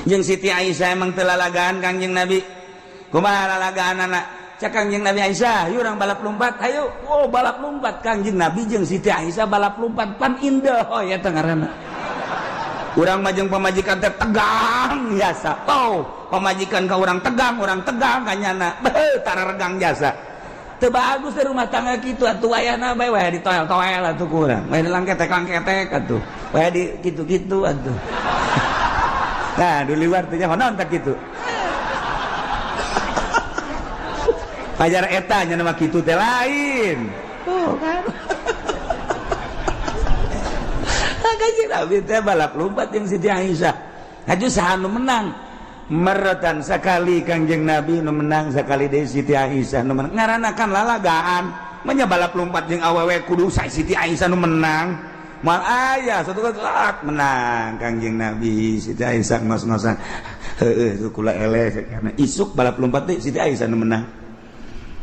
Jeung Siti Aisyah emang teu lalagaan Kangjeng Nabi. Kumaha lalagaanana? Cak Kangjeng Nabi Aisyah, yuk urang balap lompat, ayo. Oh, balap lompat Kangjeng Nabi jeung Siti Aisyah balap lompat pan indah oh ya teh ngaranna. Urang mah jeung pamajikan teh tegang jasa. Oh, pamajikan ka urang tegang kanyana. Beuh, tara regang jasa. Teu bagus teh rumah tangga kitu atuh ayana bae wae ditoel-toel atuh ku urang. Wae dilangketek-langketek atuh. Wae di kitu-kitu atuh. Nah, di luar teh nyaho tak kitu. Pajar eta nya nama kitu teh lain. Tuh kan. Kanjeng Nabi teh balap lompat jeung Siti Aisyah. Haju saha nu menang? Meretan sekali Kangjeng Nabi nu menang, sekali deui Siti Aisyah nu menang. Ngaranna kan lalagaan. Manya balap lompat jeung awewe kudu Siti Aisyah nu menang. Moal aya satu kali menang Kangjeng Nabi, Siti Aisyah ngos-ngosan. Heueuh itu kula eleh karena isuk balap lompat teh Siti Aisyah nu menang.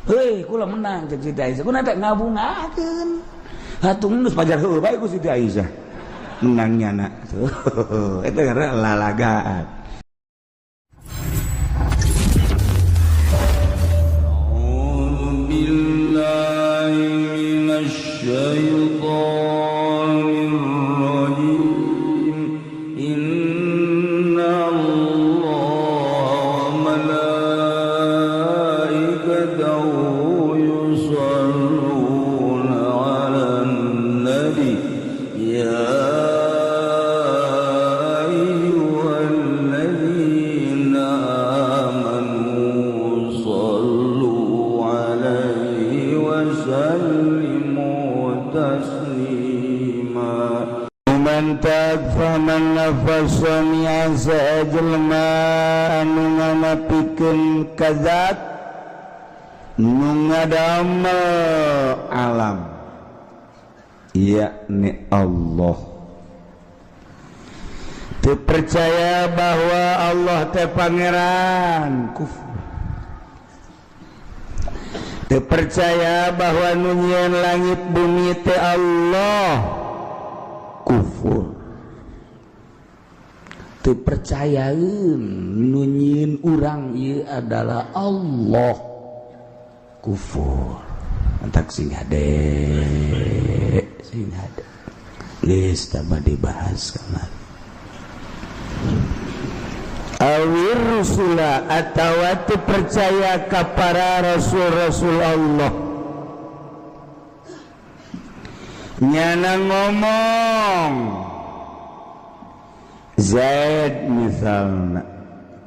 Heuh kula menang cek Siti Aisyah. Kuna teh ngabungakeun. Hatung geus pajar heueuh bae ku Siti Aisyah. Menangnya nak. Tuh, itu karena lalagaan. A'udzu billahi minasy syaithanir rajim. Inna Allaha wa malaikatahu yusholluna 'alan nabi. Ya ayyuhalladzina amanu shallu 'alaihi wa sallimu taslima. Man tagfaman nafasa miasa jelma anu nganapikeun kazat nu ngadamel alam yakni Allah. Teu percaya bahwa Allah teh pangeran, kufur. Teu percaya bahwa nu nyieun langit bumi teh Allah, kufur. Teu percayaeun nu nyieun urang ieu adalah Allah, kufur. Entak sing hade, sing hade. Geus tambah dibahas kamari. Awir rusula atawa teu percaya ka para rasul-rasul Allah. Nyana ngomong Zaid misalna,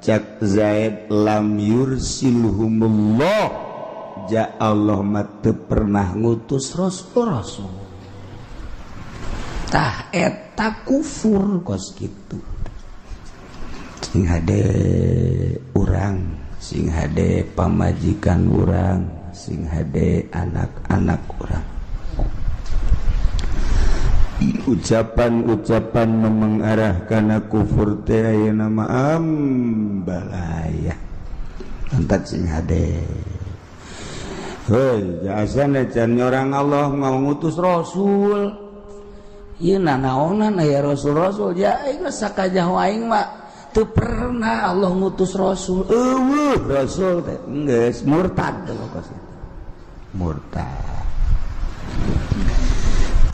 cak Zaid lam yursilhumullah, ja Allah mah teu pernah ngutus rasul-rasul. Tah eta kufur kos kitu. Sing hade urang, sing hade pamajikan urang, sing hade anak-anak urang. Ucapan-ucapan mengarah kana kufur teh ayeuna mah ambalaya. Entak sing hade. Heuy, jasana can nyorang Allah ngutus rasul. Ieu nanaonan aya rasul-rasul ja aing geus sakajaho aing mah teu pernah Allah ngutus rasul. Eueuh rasul teh geus murtad teh kos kitu. Murtad.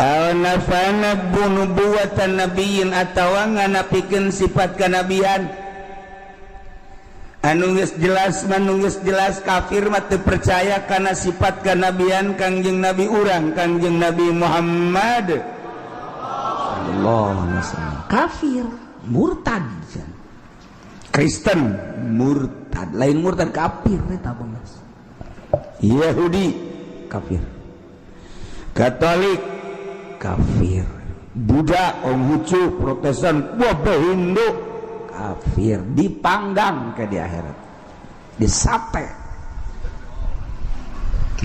Aw nafana nubuwatan nabiyyin atawa nganapikeun sifat kanabian. Anu geus jelas manu geus jelas kafir mah teu percaya kana sifat kanabian Kangjeng Nabi urang, Kangjeng Nabi Muhammad sallallahu alaihi wasallam. Kafir, murtad. Kristen murtad, lain murtad kafir eta geus. Yahudi kafir. Katolik kafir, Buddha, Konghucu, Protestan, wabah Hindu kafir, dipanggang ke di akhirat, disate.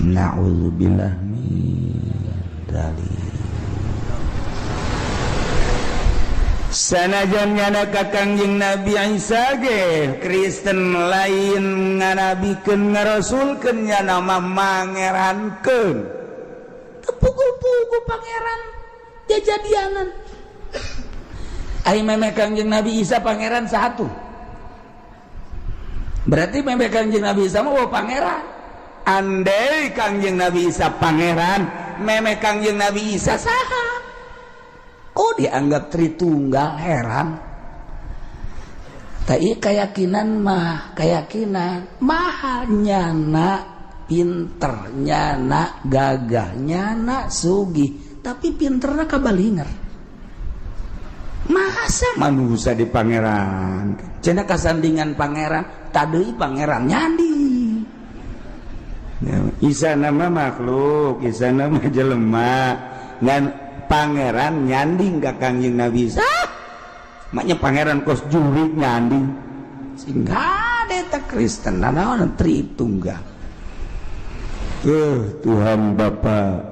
Na'udzubillah min dzalik. Sanajan nyana ka Kangjeng Nabi Isa ge Kristen lain nganabikeun ngarasulkeun nyana mah mangerankeun. Tepukul-pukul pangeran jajadianan. Ai meme Kangjeng Nabi Isa pangeran satu. Berarti memeh Kangjeng Nabi Isa mah pangeran. Andai Kangjeng Nabi Isa pangeran, memeh Kangjeng Nabi Isa saha? Kok dianggap Tritunggal, heran. Tak, keyakinan mah keyakinan mahal, nyana pinter, nyana gagah, nyana sugih, tapi pinterna kabalinger. Masa manusia di pangeran cenah kasandingan pangeran tadi, pangeran nyandi. Ya, Isa nama makhluk, Isa nama jelema, ngan pangeran nyanding ka Kangjeng Nabi Isa. Maknya pangeran kos jurik nyanding. Sehingga ada Kristen naon Tritunggal. Tuhan Bapa,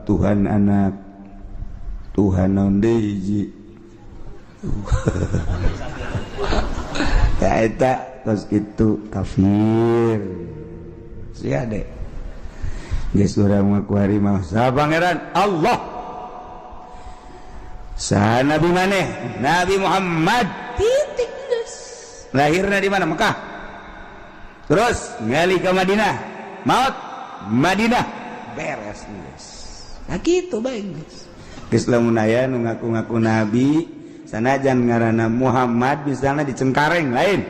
Tuhan Anak, Tuhan naon deui hiji. Ya, eta kos kitu kafir. Sia deh. Geus urang mah kuari mah saha pangeran? Allah. Saha nabi maneh? Nabi Muhammad. Titik, geus. Lahirna di mana? Mekah. Terus ngali ke Madinah. Maut Madinah. Beres geus. Nah, kitu bae geus. Geus, lamun aya nu ngaku-ngaku nabi sanajan ngaranna Muhammad, misalnya di Cengkareng lain.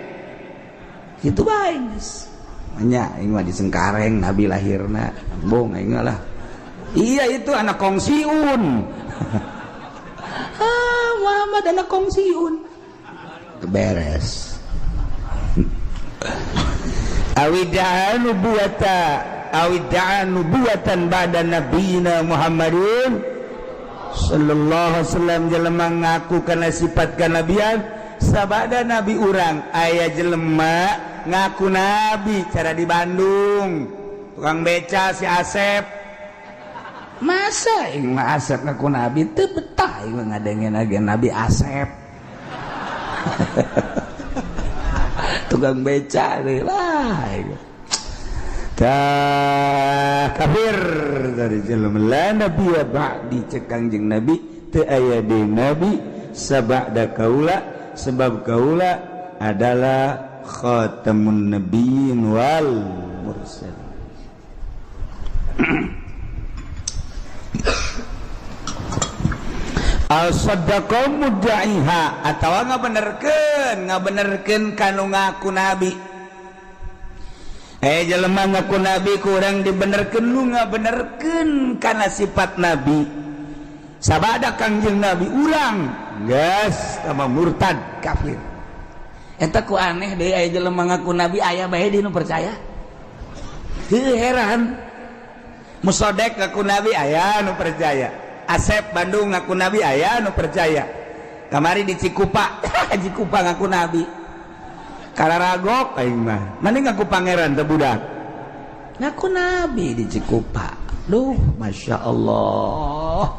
Kitu bae geus. Nya aing mah di Cengkareng nabi lahirna. Bong aing lah. Iya, itu anak kongsiun. Ah, Muhammad anak kongsiun. Beres. Awidda'a nubuwata, awidda'a nubuwatan ba'da nabiyina Muhammadin sallallahu alaihi wasallam. Jelema ngaku kana sifat kanabian sabada nabi urang. Aya jelema ngaku nabi cara di Bandung, tukang beca si Asep. Masa aing mah Asep ngaku nabi, teu betah aing mah ngadengen lagi Nabi Asep. Tukang beca deui lah. Tah, kafir dari jelema. La nabiyya ba'di, cek Kangjeng Nabi, teu aya deui nabi sabada kaula, sebab kaula adalah khatamun nabiyyin wal mursalin. Al saddaqa mudda'iha, atawa ngabenerkeun kanu ngaku nabi. Eh, jelema ngaku nabi kurang dibenerkeun, lu ngabenerkeun kana sifat nabi sabada Kangjeng Nabi urang, geus sama murtad, kafir. Eta ku aneh deui, aya jelema ngaku nabi, aya bae di nu percaya. Heuh, heran. Musodek ngaku nabi, aya nu percaya. Asep Bandung ngaku nabi, aya nu percaya. Kamari di Cikupa, Cikupa ngaku nabi. Kararagok aing mah. Mana ngaku pangeran teh budak? Ngaku nabi di Cikupa. Duh, Masya Allah.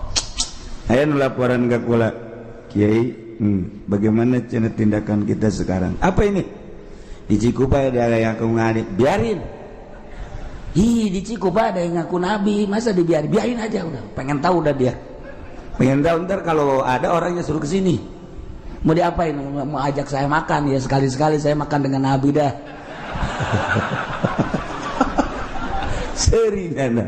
Aya nu laporan ka kula, "Kiai, bagaimana cenah tindakan kita sekarang?" Apa ini? Di Cikupa ada yang ngaku nabi, biarin. Ih, di Cikupa ada yang ngaku nabi, masa dibiarin? Biarin aja udah. Pengen tahu udah dia. Pengen tahu, ntar kalau ada orangnya suruh ke sini. Mau diapain? Mau ajak saya makan ya, sekali-sekali saya makan dengan nabi dah. Seri nana.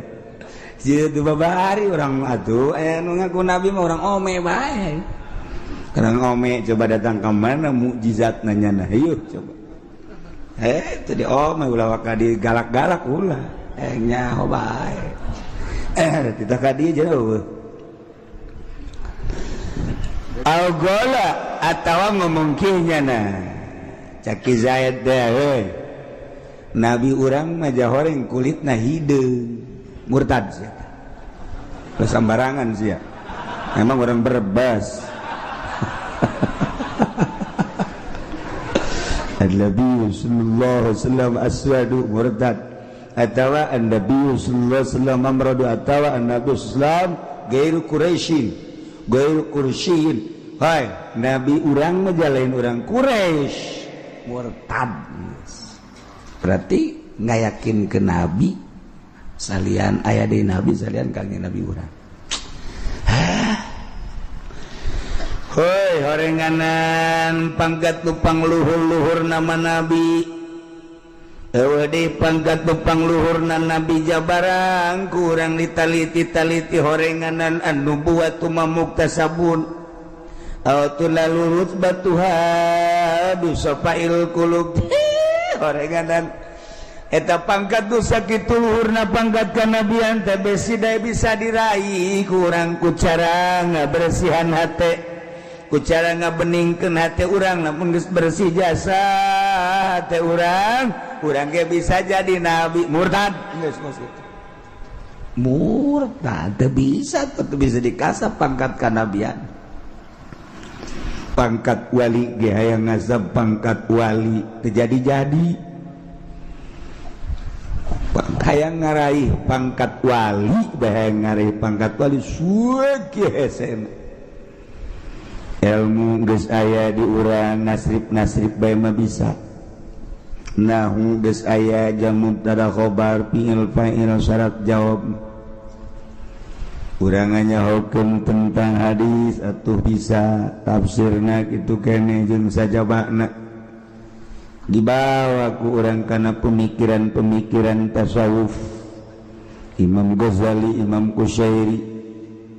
Jadi babari orang atuh aya nu ngaku nabi mah orang ome bae. Orang ome, coba datang ke mana mukjizat nanya nah, yuk coba. Eh, tadi ome ulah waka di galak-galak ulah. Eh, nyaho bae. Eh, tidak ka dieu jauh. Al-gola atawa ngomong kieu nyana. Caki Zaid deh, heuy. Nabi urang mah jahoreng kulitna hideung. Murtad sia. Terus sembarangan sia. Emang orang Berbas. Nabi sallallahu alaihi wasallam aswadu, murtad. Atawa an-nabi sallallahu alaihi wasallam amradu, atawa an-nabi sallallahu gairu Quraisyin, gairu Quraisyin. Hai, nabi urang mah lain urang Quraisy, Murtad. Berarti nggak yakin ke nabi salian, aya di nabi salian Kangjeng Nabi urang. Hoi, horenganan pangkat lupang luhur-luhur nama nabi. Eueuh deui pangkat pangluhurna nabi jabarang kurang ditaliti-taliti horenganan an-nubuwatu muktasabun aw tunalu rutbatuha bisafail qulub. Horenganan eta pangkat nu sakitu luhurna, pangkat kanabian teh, besi bisa diraih kurang ku cara ngabersihan hate, ku cara ngabeningkeun hate urang. Lamun geus bersih jasa hate urang, urang ge bisa jadi nabi. Murtad geus kos kitu, murtad. Teu bisa, teu bisa dikasap pangkat kanabian. Pangkat wali ge hayang ngasap pangkat wali teu jadi-jadi. Hayang ngaraih pangkat wali, hayang ngaraih pangkat wali suek hese. Ilmu geus aya di urang, nasrib nasrib bae mah bisa, nahu geus aya, jam mubtada khobar, fi'il fa'il, syarat jawab, urang nyahokeun tentang hadis atuh bisa tafsirna kitu kene jeung sajabana. Dibawa ku urang kana pemikiran-pemikiran tasawuf Imam Ghazali, Imam Kusyairi,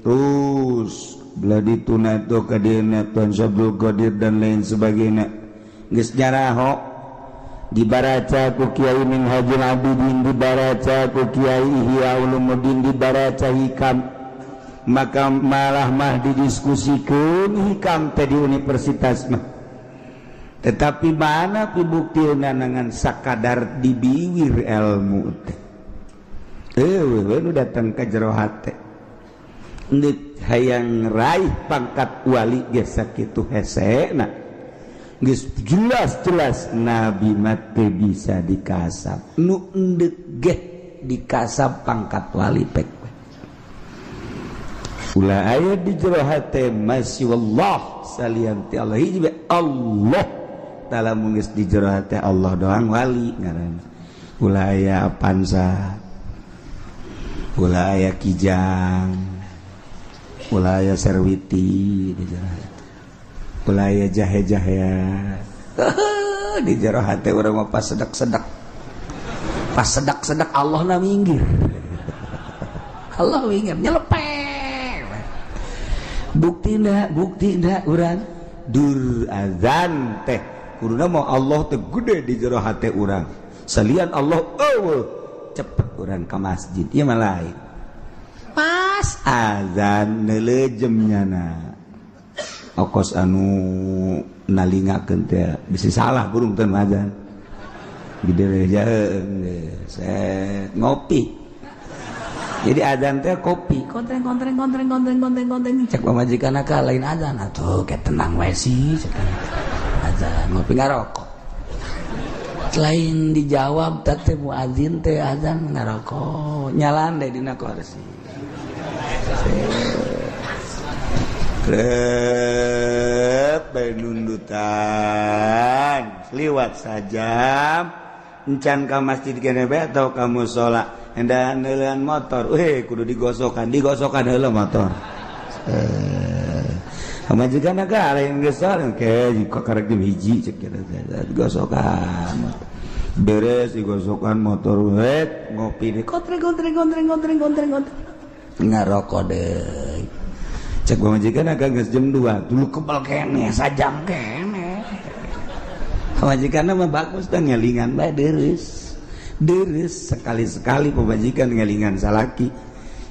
terus belah dituna tuh ka dieuna Tuan Syabdul Qadir dan lain sebagainya. Geus nyaraho, dibaraca ku Kiai Minhajul Abidin, dibaraca ku Kiai Ihya Ulumuddin, dibaraca Hikam, maka malah mah didiskusikeun Hikam teh di universitas mah. Tetapi mana bukti dengan sakadar dibiwir ilmu teh, eh datang ke jero hate. Ndek hayang raih pangkat wali ge sakitu hesena. Geus jelas-jelas nabi mah teu bisa dikasap, nu endek ge dikasap pangkat wali pek. Ulah aya di jero hate masih wallah, salian ti Allah hiji bae Allah. Dalam geus di jero hate Allah doang, wali ngaranna. Ulah aya Avanza, ulah aya Kijang, ulah aya Serwiti di jero hate, ulah aya jahe-jahe di jero hate urang mah. Pas sedak-sedak, pas sedak-sedak, Allah na minggir, Allah minggir nyelepek. Bukti ndak, bukti ndak urang dur azan teh kuduna mau Allah teh gede di jero hate urang, salian Allah eueuh, cepet urang ke masjid. Ieu mah lain, pas azan neuleujem nyana okos anu nalingakeun teh bisa salah burung teh azan gede set ngopi. Jadi azan teh kopi kontreng kontreng kontreng kontreng kontreng kontreng. Cek pamajikan ka lain azan atuh, kayak tenang wae sih. Cek azan ngopi ngarokok, lain dijawab teh muazin teh azan ngarokok, nyalan deh dina kursi. Krep bae nundutan liwat sajam encan ka masjid kene bae atau ka musola. Endah neuleun motor, weh kudu digosokan, digosokan heula motor. Eh, pamajikan ka lain geus ke karek jam 1 cek kira digosokan. Beres digosokan motor, wet ngopi deh, kontreng kontreng kontreng kontreng kontreng kontreng, ngarokok deh. Cek pamajikan agak geus jam 2 dulu, kebal kene sajam kene. Pamajikan mah bagus dah, ngelingan bae deres deres. Sekali-sekali pamajikan ngelingan salaki,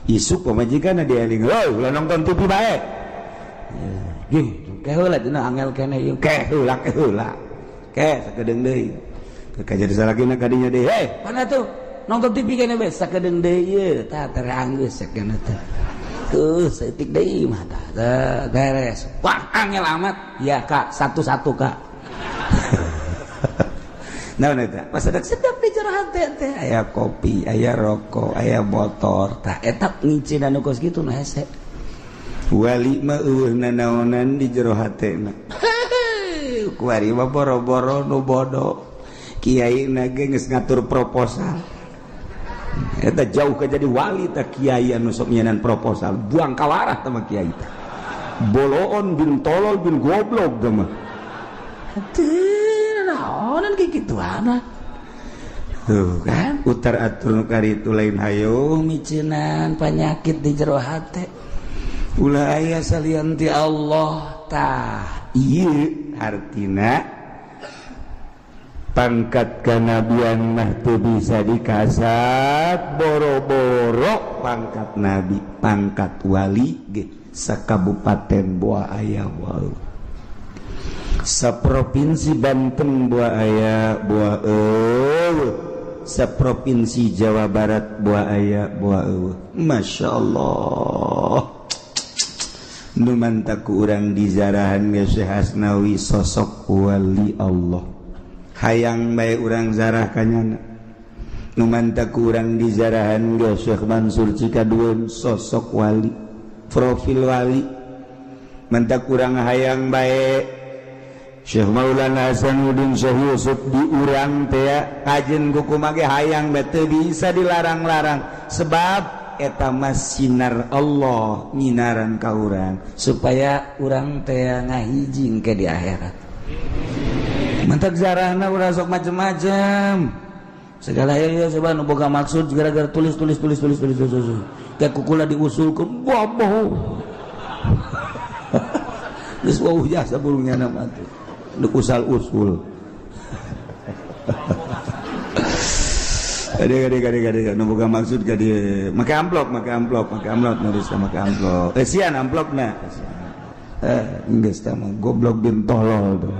isuk pamajikan dia eling, "Oh, ulah nonton TV bae." Gih, ke heula dina angel kene ieu, ke heula, ke heula. Ke sakedeung deui. Ke jadi salakina kadinya deui, "Hei, mana tuh? Nonton TV kene bae." Sakedeung deui ieu, tah tere anggeus sakena teh. Tuh, saeutik deui mah tah beres. Wah, angel amat. Ya, Kak, satu-satu, Kak. Nah, eta pas sedap sedap di jero hate teh aya kopi, aya rokok, aya motor. Tah eta ngicin anu kos kitu nu hese. Wali mah eueuh nanaonan di jero hatena. Kuari mah boro-boro nu bodoh. Kiai na ge geus ngatur proposal. Eta jauh ke jadi wali tah kiai anu sok nyenan proposal. Buang kawarah tah mah kiai teh. Boloon bin tolol bin goblok tah mah. Teu naonan kayak gitu anak. Tuh kan utar atur nu karitu lain hayo miceunan panyakit di jero hate. Ulah aya salian ti Allah. Tah, ieu artina pangkat kanabian mah teu bisa dikasat boro-boro pangkat nabi, pangkat wali ge sakabupaten boa aya wal, saprovinsi Banten boa aya boa eueuh, saprovinsi Jawa Barat boa aya boa eueuh. Masya Allah, nu mantak ku urang dizarahan ge Syekh Asnawi sosok wali Allah, hayang bae urang zarah kanyana. Nu mantak ku urang dizarahan ge Syekh Mansur Cikadueun sosok wali, profil wali. Mantak urang hayang bae Syekh Maulana Hasanuddin, Syekh Yusuf di urang teh kajen kumaha ge hayang bae teu bisa dilarang-larang, sebab eta mah sinar Allah nyinaran ka urang supaya urang teh ngahiji ke di akhirat. Mantak zarahna urang sok macem-macem segala ya, coba nu boga maksud gara-gara tulis tulis tulis tulis tulis tulis tulis kayak kukula diusulkeun bobo geus wauh jasa burungnya nama tuh nu usal usul. Adik adik adik adik nu boga maksud ka dieu make amplop, make amplop, make amplop, nulis make amplop, eh sian amplopna, eh geus tah mah goblok bin tolol tuh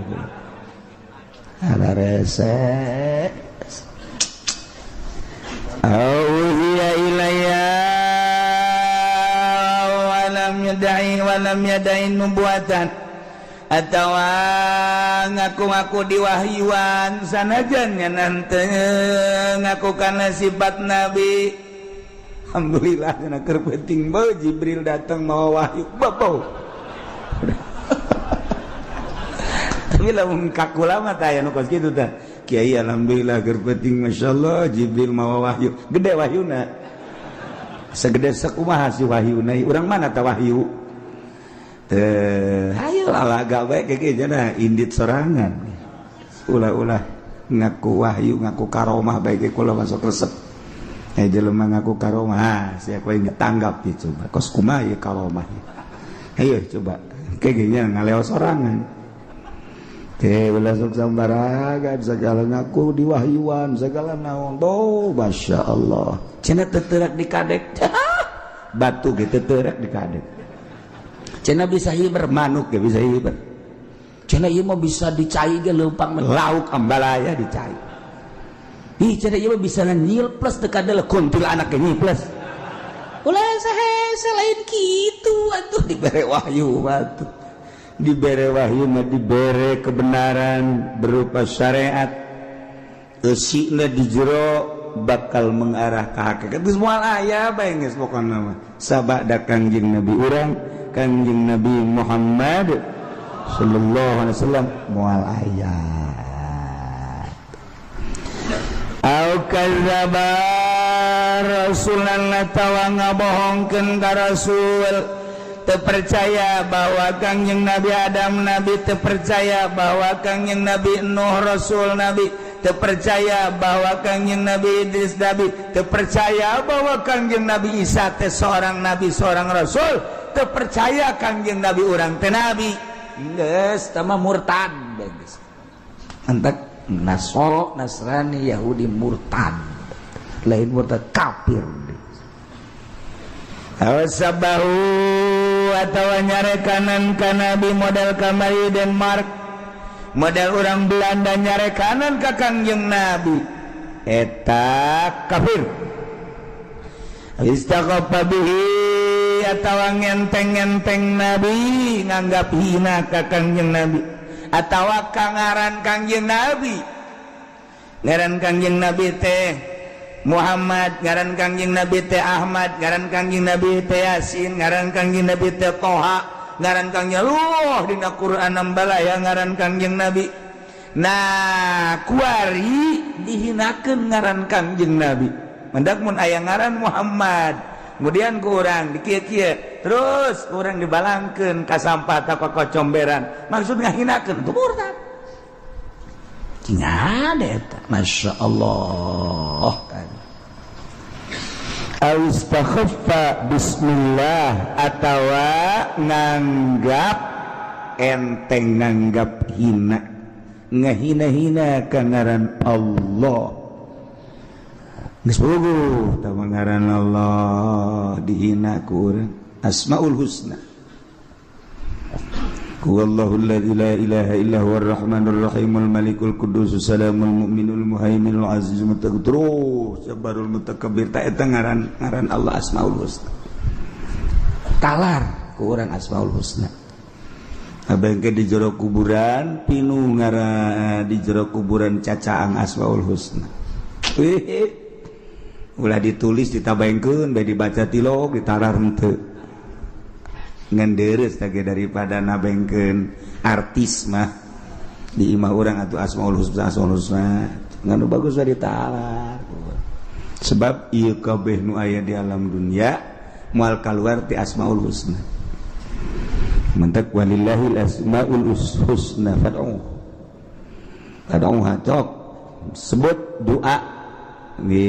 ada rese. Auhiya ilayya walam yadai walam yadai nubuatan atau ngaku-ngaku diwahyuan sanajan nanti ngaku karena sifat nabi. Alhamdulillah cenah keur penting bae Jibril datang mau wahyu babo. Tapi lamun kaku lama tah aya nu kos kitu tah. Kiai, alhamdulillah keur penting masyaallah Jibril mau wahyu. Gede wahyuna. Segede sakumaha si wahyuna? Urang mana tah wahyu? Teh hayo lalaga bae kayak cenah indit sorangan. Ulah-ulah ngaku wahyu, ngaku karomah bae ge kula masuk resep. Eh, jelema ngaku karomah, ah, siapa yang ditanggap ya coba. Kos kumaha ya karomah? Ayo coba. Kayak gini ngaleo sorangan. Teh ulah sok sambaragan segala ngaku diwahyuan segala naon. Oh, Masya Allah. Cenah teterak di kadek. Batu ge teterak di kadek. Cenah bisa hiber manuk ge bisa hiber. Cenah ieu mah bisa dicai ge leumpang lauk ambalaya dicai. Ih, cenah ieu mah bisa nyil plus teu kadel kuntilanak ge nyil plus. Ulah sahese lain kitu atuh dibere wahyu atuh. Dibere wahyu mah dibere kebenaran berupa syariat. Eusina di jero bakal mengarah ke hakikat. Geus moal aya bae geus pokona mah. Sabada Kangjeng Nabi urang, Kangjeng Nabi Muhammad sallallahu alaihi wasallam moal aya. Au kadzdzaba rasulan atawa ngabohongkeun ka rasul, terpercaya bahwa Kangjeng Nabi Adam nabi, terpercaya bahwa Kangjeng Nabi Nuh rasul nabi, terpercaya bahwa Kangjeng Nabi Idris nabi, terpercaya bahwa Kangjeng Nabi Isa teh seorang nabi, seorang rasul, terpercaya Kangjeng Nabi urang teh nabi, geus tah mah murtad geus. Antak Nasoro, Nasrani, Yahudi murtad, lain murtad, kafir. Awasabahu atawa nyarekanan ka nabi model kamari Denmark, model orang Belanda nyarekanan ka Kangjeng Nabi, eta kafir. Istaqaffa bihi atawa ngenteng-ngenteng nabi, nganggap hina ka Kangjeng Nabi atawa kangaran Kangjeng Nabi. Ngaran Kangjeng Nabi teh Muhammad, ngaran Kangjeng Nabi teh Ahmad, ngaran Kangjeng Nabi teh Yasin, ngaran Kangjeng Nabi teh Toha, ngaran Kangjeng Luh dina Quran ambalaya ngaran Kangjeng Nabi. Nah, kuari dihinakeun ngaran Kangjeng Nabi. Mendak mun aya ngaran Muhammad, kemudian ku urang dikieu-kieu, terus urang dibalangkeun ka sampah ta ka comberan, maksud ngahinakeun, itu murtad. Cing ada eta. Masya Allah. Aw istakhaffa bismillah, atawa nganggap enteng, nganggap hina, ngahina-hina ka ngaran Allah. Geus puguh tah ngaran Allah dihina ku urang. Asmaul Husna. Huwallahu alladzi la ilaha illa huwar rahmanur rahimul malikul quddus salamul mu'minul muhaiminul azizul mutakabbir jabbarul mutakabbir. Ta eta ngaran ngaran Allah, Asmaul Husna. Talar ku urang Asmaul Husna. Abang di jero kuburan pinu ngaran, di jero kuburan cacaang Asmaul Husna. Wih, ulah ditulis, ditabaengkeun bae, dibaca tilok, ditarar henteu, ngan deres tage daripada nabengkeun artis mah di imah urang atau Asmaul Husna. Asmaul Husna ngan bagus bae ditalar, sebab ieu kabeh nu aya di alam dunia moal kaluar ti Asmaul Husna. Mentek walillahil asmaul husna fad'u fad'uha. Cok sebut doa gitu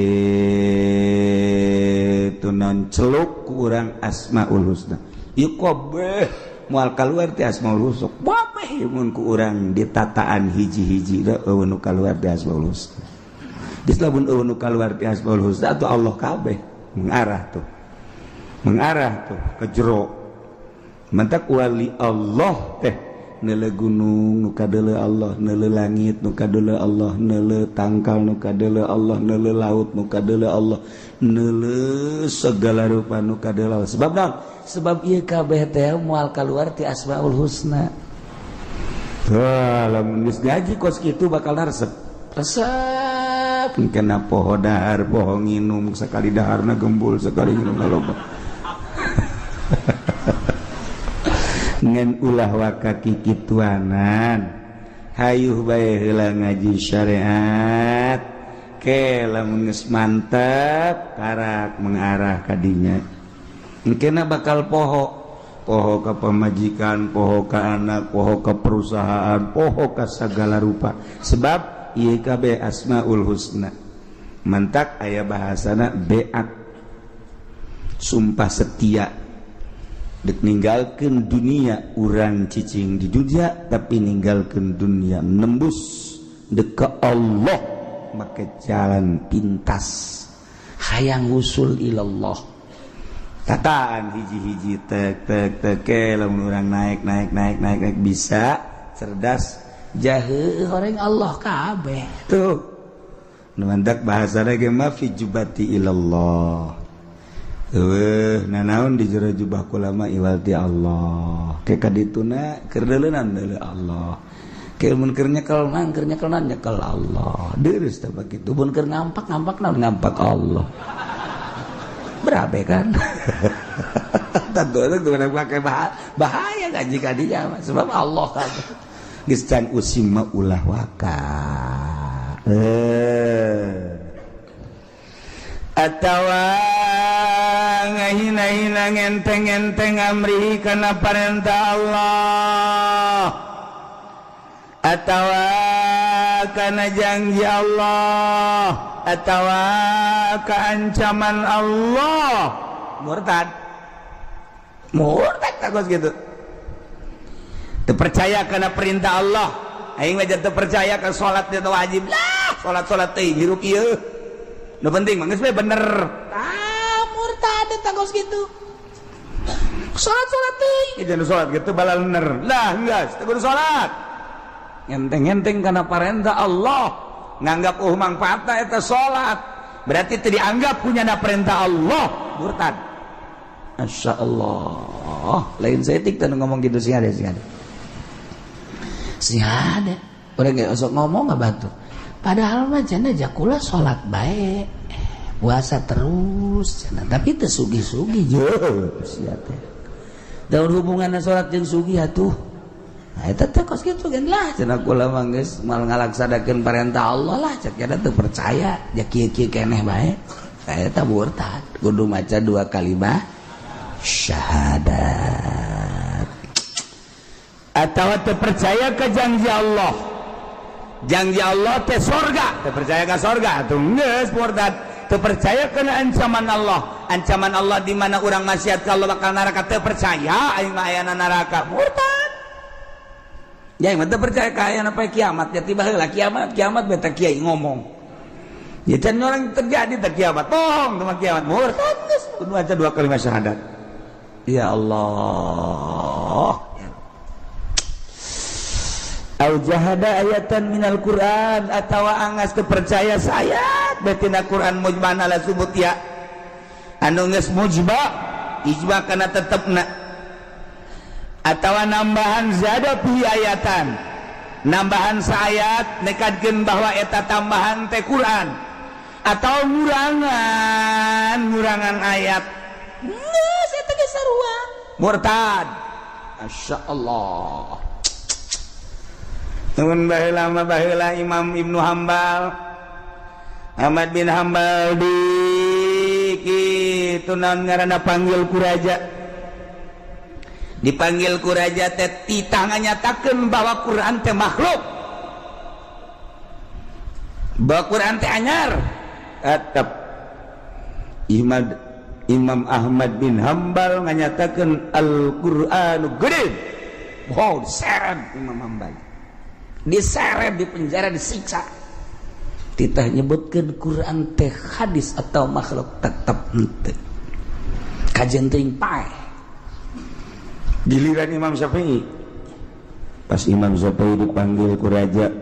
non, celuk ku urang Asmaul Husna. Ieu kabeh moal kaluar ti Asmaul Husna kabeh. Mun ku urang ditataan hiji-hiji, euweuh nu kaluar ti Asmaul Husna. Geus lamun euweuh nu kaluar ti Asmaul Husna atuh Allah kabeh mengarah tuh, mengarah tuh ke jero. Mentak wali Allah teh neuleu gunung nu kadeuleu Allah, neuleu langit nu kadeuleu Allah, neuleu tangkal nu kadeuleu Allah, neuleu laut nu kadeuleu Allah, neuleu segala rupa nu kadeuleu Allah. Sebab naon? Sebab ieu kabeh teh moal kaluar ti Asmaul Husna. Wah, lamun geus ngaji kos kitu bakal resep. Resep. Kena poho dahar, poho nginum, sekali daharna gembul, sekali nginum loba. Ngan ulah waka kikituanan, hayuh bae heula ngaji syariat ke. Lamun geus mantep, karak mengarah kadinya, kena bakal poho, poho ka pamajikan, poho ka anak, poho ka perusahaan, poho ka segala rupa, sebab ieu kabeh Asmaul Husna. Mentak aya bahasana beat, sumpah setia, dek ninggalkeun dunia. Urang cicing di dunia tapi ninggalkeun dunia, nembus dek ke Allah make jalan pintas. Hayang wusul ilallah. Tataan hiji-hiji, tek tek tek ke. Lamun urang naik naik naik naik naik, bisa cerdas. Jahe orang Allah kabeh. Tuh nu mantak bahasa ge mah fi jubati ilallah. Eueuh nanaon di jero jubah kula mah iwal ti Allah. Ke kadituna keur deuleunan deuleu Allah, ke mun keur nyekel mah keur nyekel nyekel Allah. Deurus teh bagitu. Mun keur ngampak, ngampak naon? Ngampak Allah. Berabe kan tentu itu pakai bahaya ngaji kadinya, sebab Allah kan geus can usim mah ulah waka. Eh, atawa ngahina-hina, ngenteng-ngenteng amri kana parentah Allah, atawa kana janji Allah, atawa keancaman Allah, murtad, murtad takut gitu. Terpercaya karena perintah Allah, aing mah terpercaya ke salat itu wajib lah, salat salat teh hirup ieu nu penting mah geus bener. Ah, murtad eta kos gitu. Salat salat teh. Jangan salat gitu balal bener lah, geus teu kudu salat. Ngenteng-ngenteng karena perintah Allah, nganggap manfaatna eta salat, berarti teu dianggap punya perintah Allah, murtad. Masya Allah, lain saeutik teh ngomong gitu. Sih ada, sih ada, sih ada orang nggak osok ngomong nggak bantu. Padahal mah cenah jakula salat baik, puasa terus cenah, tapi teu sugih-sugih. Je sia teh daun hubunganna salat jeung sugih atuh? Nah, eta teh kos kitu kan lah cenah, kula mah geus moal ngalaksanakeun perintah Allah lah, cek eta teu percaya ja kieu-kieu keneh bae. Nah, eta murtad, kudu maca dua kalimat syahadat. Atau terpercaya ke janji Allah. Janji Allah teh sorga, teu percaya ka sorga atuh geus murtad. Teu percaya kana ancaman Allah, ancaman Allah di mana urang maksiat ka Allah bakal neraka, teu percaya aing mah ayana neraka, murtad. Ya, aing mah teu percaya ka ayana poe kiamat, ya tiba heula kiamat, kiamat beta kiai ngomong. Ya can orang terjadi tak kiamat, bohong teman kiamat, murtad geus kudu maca dua kalimat syahadat. Ya Allah. Au jahada ayatan minal Quran, atawa angas teu percaya saayat betina Quran mujman ala subut ya, anu geus mujma ijma kana tetepna, atawa nambahan zada fi ayatan, nambahan saayat nekadkeun bahwa eta tambahan teh Quran, atau ngurangan ngurangan ayat, geus eta ge sarua murtad. Masya Allah. Nuhun, baheula mah, baheula Imam Ibnu Hambal, Ahmad bin Hambal di kitu naon ngaranna, panggil ku raja, dipanggil ku raja teh titah nganyatakeun bahwa Quran teh makhluk, bahwa Quran teh anyar. Tetep Imam Ahmad bin Hambal nganyatakeun Al-Qur'anu gede. Wow, diseret Imam Hambal, diseret, di penjara, disiksa, titah nyebutkan Quran teh hadis atau makhluk, tetap henteu kajen teuing paeh. Giliran Imam Syafi'i, pas Imam Syafi'i dipanggil ku raja,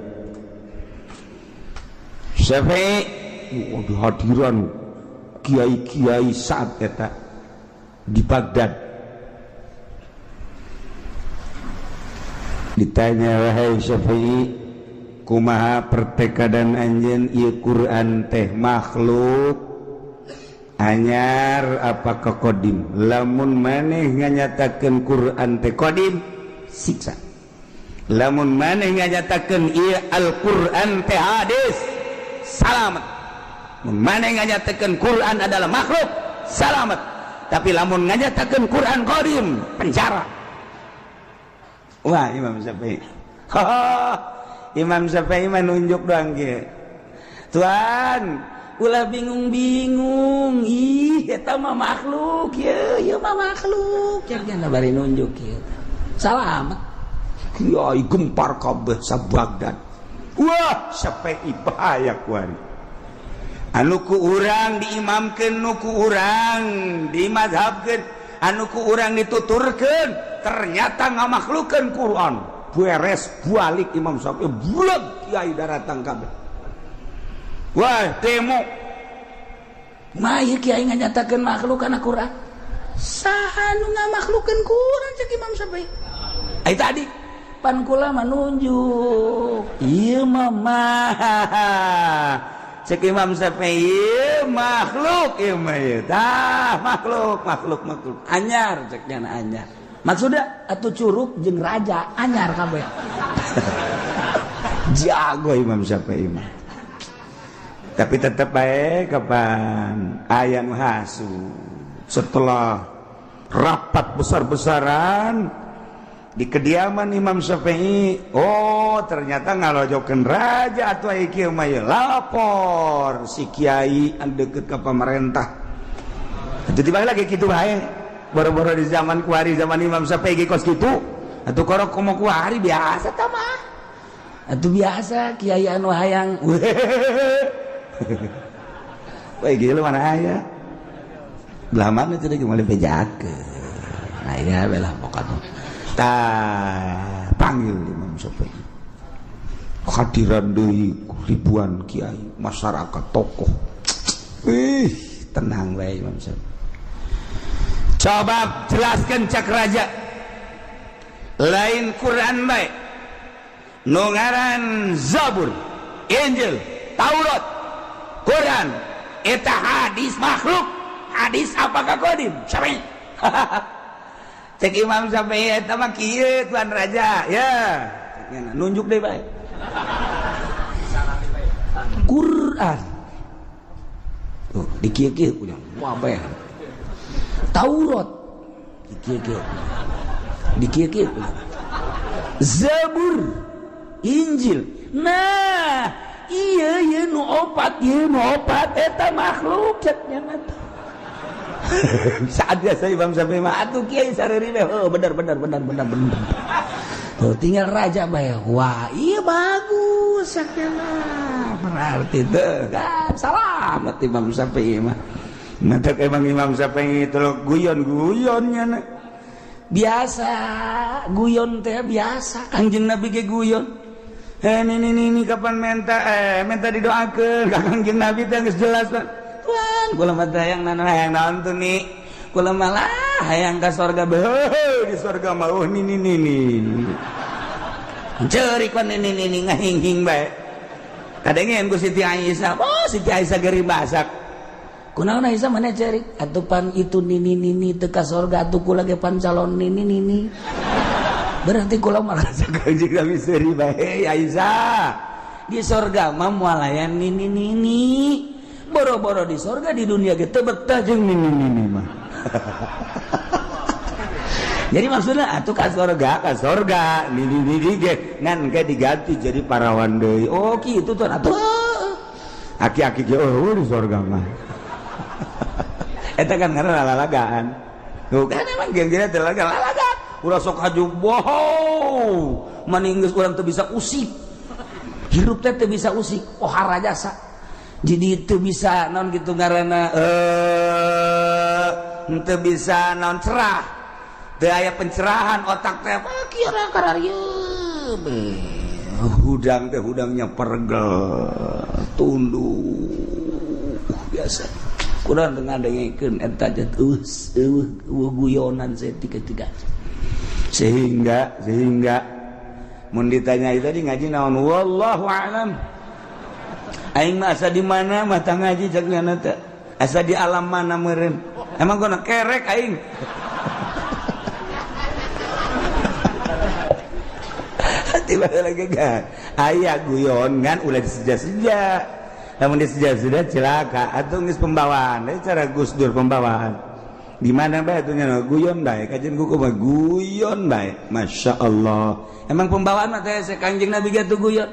Syafi'i, oh, di hadiran kiai-kiai saat eta di Baghdad, ditanya, "Wahai Syafi'i, kumaha pertekadan anjeun, ieu Quran teh makhluk anyar apa kekodim? Lamun maneh nganyatakeun Quran teh kodim, siksa. Lamun maneh nganyatakeun ieu Al-Quran teh hadis, salamet. Mun maneh nganyatakeun Quran adalah makhluk, salamet. Tapi lamun nganyatakeun Quran kodim, penjara." Wah, Imam Syafi'i, Imam Syafi'i mah nunjuk doang kieu, "Tuan, ulah bingung-bingung, ih eta mah makhluk, ye ieu mah makhluk." Cenah bari nunjuk kieu, salamet. Kiai gempar kabeh sa Baghdad. Wah, Syafi'i bahaya kuari, anu ku urang diimamkeun, nu ku urang dimadhabkeun, anu ku urang dituturkeun, ternyata ngamakhlukeun Quran. Beres balik Imam Syafi'i, buleg kiai daratang kabeh. Wah, demo. Mah kiai nganyatakeun makhluk kana Quran. Saha nu ngamakhlukeun Quran? Cek Imam Syafi'i. Ai tadi pan kula mah nunjuk ieu mah mah. Cek Imam Syafi'i, ieu makhluk, ieu mah ieu tah makhluk, makhluk, makhluk anyar. Cek nya anyar maksudnya atuh curug jeung raja anyar kabeh. Jago Imam Syafi'i mah. Tapi tetap baik, kapan aya nu hasud, setelah rapat besar-besaran di kediaman Imam Syafi'i, oh ternyata ngalojokeun raja atau kieu mah ieu. Lapor si kiai anu deket ke pemerintah. Itu tiba lagi kitu bae, boro-boro di zaman kuari, zaman Imam Syafi'i ge kos kitu atuh. Korok komo kuari biasa tah mah atuh, biasa kiai anu hayang. Wah, gila, mana aya belah mana tadi mulai bejakeun. Nah, iya belah pokoknya. Tah, panggil Imam Syafi'i, hadiran deui ribuan kiai, masyarakat, tokoh. Ih, tenang bae Imam Syafi'i. "Coba jelaskan," cak raja, "lain Quran bae, nu ngaran Zabur, Injil, Taurat, Quran eta hadis makhluk, hadis apakah kodim?" Syafi'i, cek Imam Syafi'i, "Eta mah kieu, tuan raja." Ya, nunjuk deh bae Quran tuh dikieu-kieu punya wah bae, Taurat dikieu-kieu, dikieu-kieu punya, Zabur, Injil. Nah, iya iya nu opat, ieu nu opat eta makhluk cek nya teh. Saat biasa Imam Syafi'i mah atuh kiai sareri we. Oh, bener bener bener bener bener. Tuh tinggal raja bae. Wah, iya bagus sakena. Berarti teh kan salamet Imam Syafi'i mah. Mantak emang Imam Syafi'i itu guyon-guyonnya na. Biasa guyon teh biasa. Kangjeng Nabi ge guyon. Eh ini kapan minta minta didoakeun ka Kangjeng Nabi teh geus jelas Pak. Tuan kula mah teh hayang naon hayang naon tuh nih. Kula malah hayang ka sorga beuh di sorga mah oh nini nini. Ceurik pan nini nini ngahinghing bae. Kadengeun ku Siti Aisyah. Oh Siti Aisyah geri basak. Kunaon Aisyah mana ceurik? Atuh pan itu nini nini teu ka sorga atuh kula ge pan calon nini nini. Berarti kula merasa Kangjeng Nabi seuri bae Aisyah. Di sorga mah moal aya nini nini. Boro-boro di sorga di dunia ge teu betah jeung nini nini mah. Jadi maksudnya atuh ka sorga nini nini ge ngan ge diganti jadi parawan deui. Oh kitu tuh atuh. Aki-aki ge oh di sorga mah. Eta kan karena lalagaan. Tuh kan emang geng-gengna teh lalagaan. Ulah sok haju wow. Maning geus urang teu bisa usik. Hirup teh teu bisa usik, pohara jasa. Jadi teu bisa naon gitu ngaranna teu bisa naon cerah. Teu aya pencerahan otak teh apa kieu kararieu. Hudang teh hudangnya pergel, tunduk biasa. Kurang teu ngadengekeun eta teh eueuh guyonan saeutik-tiga. Sehingga mun ditanya itu tadi ngaji naon wallahu a'lam. Aing mah asa di mana mah tah ngaji cek nyana teh. Asa di alam mana meureun. Emang gua kerek aing. Tiba lagi kan. Aya guyon ngan ulah diseja-seja. Lamun diseja-seja celaka atuh geus pembawaan. Cara Gus Dur pembawaan. Di mana bae atuh nya guyon bae kajian ku mah guyon bae. Masya Allah. Emang pembawaan mah teh Kangjeng Nabi ge atuh guyon.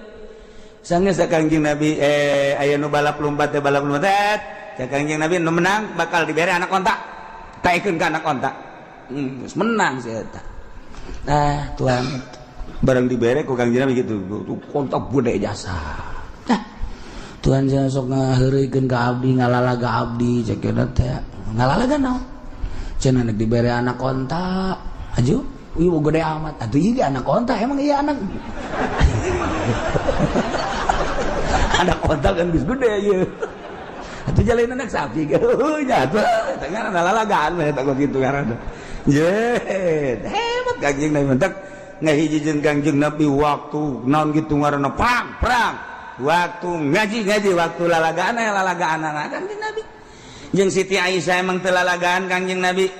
Sanggeus Kangjeng Nabi aya nu balap lompat teh balap lompat teh. Kangjeng Nabi nu menang bakal dibere anak onta. Taekeun ka anak onta. Geus menang si eta. Nah, tuan barang dibere ku Kangjeng Nabi gitu. Onta gede jasa. Nah, Tuhan jangan sok ngaheureuykeun ka abdi ngalalaga abdi cek teh. Ngalalaga naon? Cenah nek dibere anak onta. Aju, ieu gede amat. Atuh ieu anak onta emang iya anak. Anak onta kan geus gede ieu. Atuh jalain anak sapi geuh nya atuh teh ngaranna lalagaan we eta kitu ngaranna. Ye, hebat Kangjeng Nabi mentak ngahiji jeung Kangjeng Nabi waktu naon kitu ngaranna perang, perang. Waktu ngaji-ngaji, waktu lalagaan aya lalagaan Kangjeng Nabi. Jeung Siti Aisyah emang teu lalagaan Kangjeng Nabi.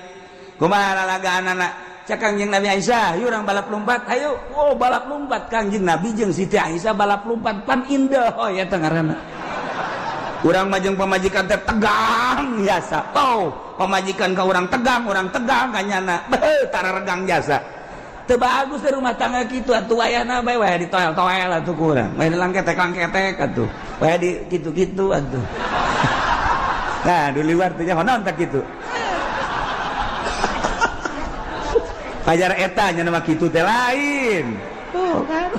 Kumaha lalagaanana? Cek Kangjeng Nabi Aisyah, yuk urang balap lompat, ayo. Oh, balap lompat Kangjeng Nabi jeung Siti Aisyah balap lompat pan indah oh ya teh ngaranna. Urang mah jeung pamajikan teh tegang jasa. Oh, pamajikan ka urang tegang ka nyana. Beuh, tara regang jasa. Teu bagus teh rumah tangga kitu atuh wayahna bae wae ditoel-toel atuh ku urang. Wae langketek-langketek atuh. Wae di kitu-kitu atuh. Nah, di luar teh nyaho naon tah kitu. Pajar eta nya nama kitu teh lain. Tuh kan.